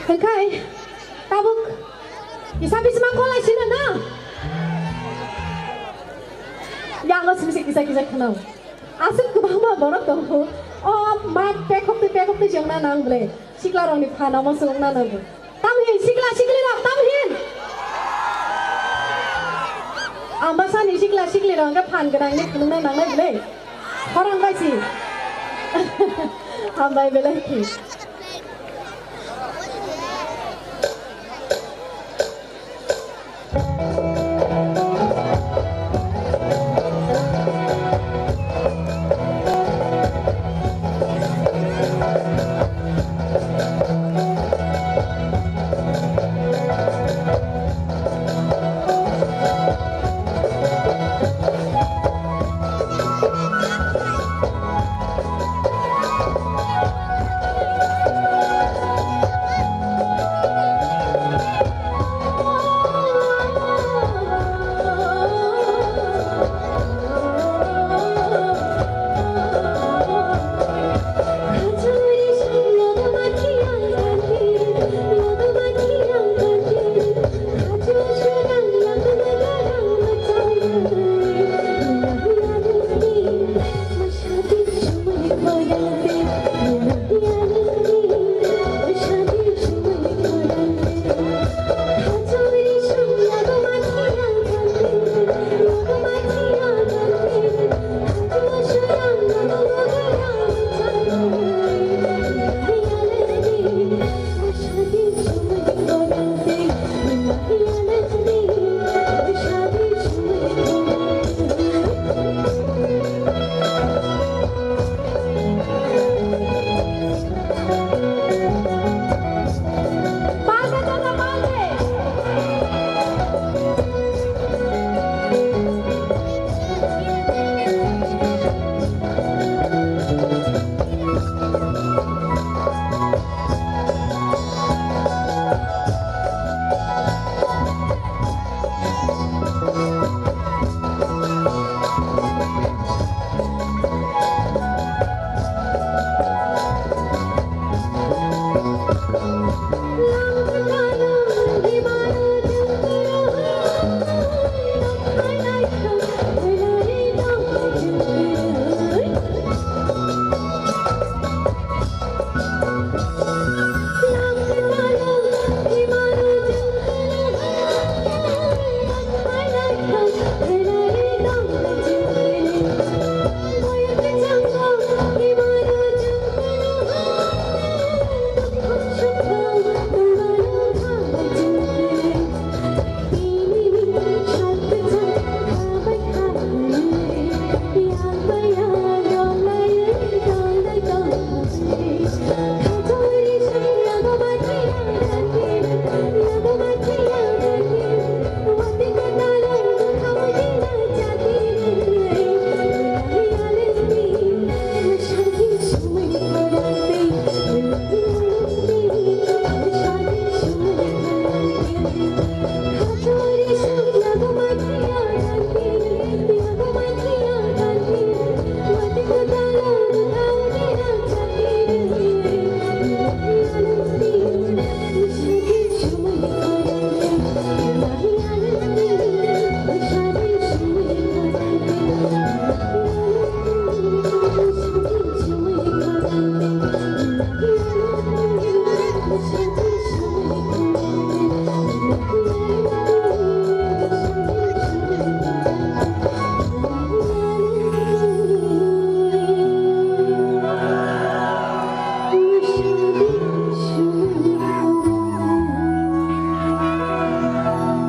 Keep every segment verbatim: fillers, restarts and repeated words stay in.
Hwnkhe tabuk kisa bisma kolai sino na? Yango simi se kisa kisa khwnao. Aswk kwbangma borok tongo. O mat pekhok twi pekhok twi se wngna nang ble. Sikla rokni phan omo se wngna nango. Tamhin sikla sikli rok tamhin. Ambasani sikla sikli rok hwnkhe phan gwnangni phunukna nangnai ble. Khorang bai si. Hambai belai khe.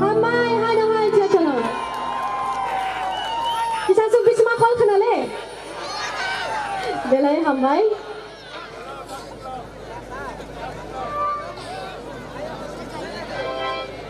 Hambai, hai, hai, chalo. Kisa suk bisma kol khna le. Belai hambai.